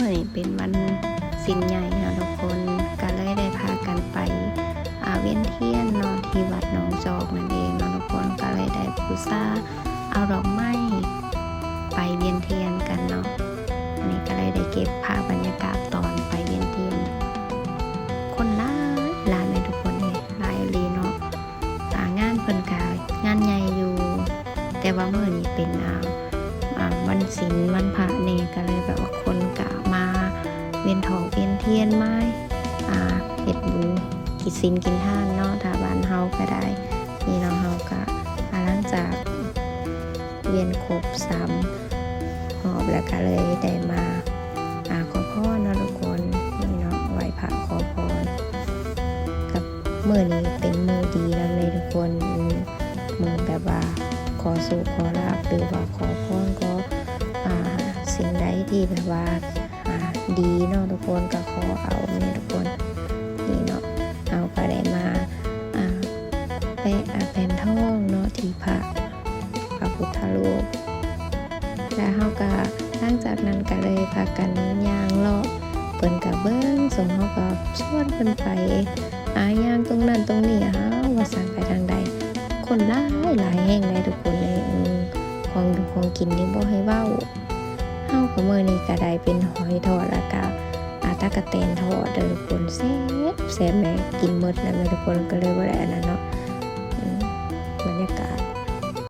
ມື້ນີ້ເປັນວັນສິນໃຫຍ່ເນາະທຸກຄົນ ກໍເລີຍໄດ້ພາກັນໄປ ອາ ວຽນທຽນເນາະ ທີ່ວັດໜອງຈອກນັ້ນເອງເນາະທຸກຄົນ ກໍເລີຍໄດ້ບູຊາເອົາດອກໄມ້ໄປວຽນທຽນກັນເນາະ. ອັນນີ້ກໍເລີຍໄດ້ເກັບພາບບັນຍາກາດຕອນໄປວຽນທຽນ ຄົນຫຼາຍຫຼາຍແມ່ນທຸກຄົນເອີຍ ຫຼາຍອີ່ຫຼີເນາະ. ອາ ງານເພິ່ນກະງານໃຫຍ່ຢູ່ ແຕ່ວ່າມື້ນີ້ເປັນ ອາ ອາ ວັນສິນວັນພະແດ່ ກະເລີຍແບບວ່າຄົນກະມາວຽນຖອກວຽນທຽນ ມາ ອາ ເຮັດບຸນກິນສິນກິນທານເນາະ ຖ້າບ້ານເຮົາກະໄດ້. ນີ້ເນາະ ເຮົາກະ ອາ ຫຼັງຈາກວຽນຄົບສາມຮອບແລ້ວ ກະເລີຍໄດ້ມາ ອາ ຂໍພອນເນາະທຸກຄົນ ນີ້ເນາະ ໄຫວ້ພະຂໍພອນ ກັບ ມື້ນີ້ເປັນມື້ດີນຳເລີຍທຸກຄົນ ອືມ ມື້ແບບວ່າຂໍໂຊກຂໍລາບ ຫຼືວ່າຂໍພອນ ຂໍ ອາ ສິ່ງໃດທີ່ແບບວ່າ ອາ ດີເນາະທຸກຄົນ ກໍຂໍເອົາແມ່ນທຸກຄົນ. ນີ້ເນາະ ເຮົາກໍໄດ້ມາ ອາ ແປະ ອາ ແຜ່ນທອງເນາະ ທີ່ພະ ພະພຸດທະຮູບ ແລ້ວເຮົາກະ ຫຼັງຈາກນັ້ນກະເລີຍພາກັນຍ່າງເລາະ ເພິ່ນກະເບິ່ງສົ່ງ ເຮົາກະຊວນເພິ່ນໄປ ອາ ຍ່າງຕົງນັ້ນຕົງນີ້ ເຮົາວ່າຊັ້ນ ໄປທາງໃດ ຄົນຫຼາຍຫຼາຍແຮງໃດ໋ທຸກຄົນເອີຍ. ອືມ ຂອງຢູ່ຂອງກິນນີ້ບໍ່ໃຫ້ເວົ້າ ເຮົາກະ ມື້ນີ້ກະໄດ້ເປັນຫອຍທອດ ແລ້ວກະ ອາ ຕັກກະແຕນທອດເດີທຸກຄົນ ແຊບແຊບແມ່ ກິນໝົດແລ້ວແມ່ທຸກຄົນ ກະເລີຍບໍ່ໄດ້ອັນນັ້ນເນາະ. ອືມ ບັນຍາກາດ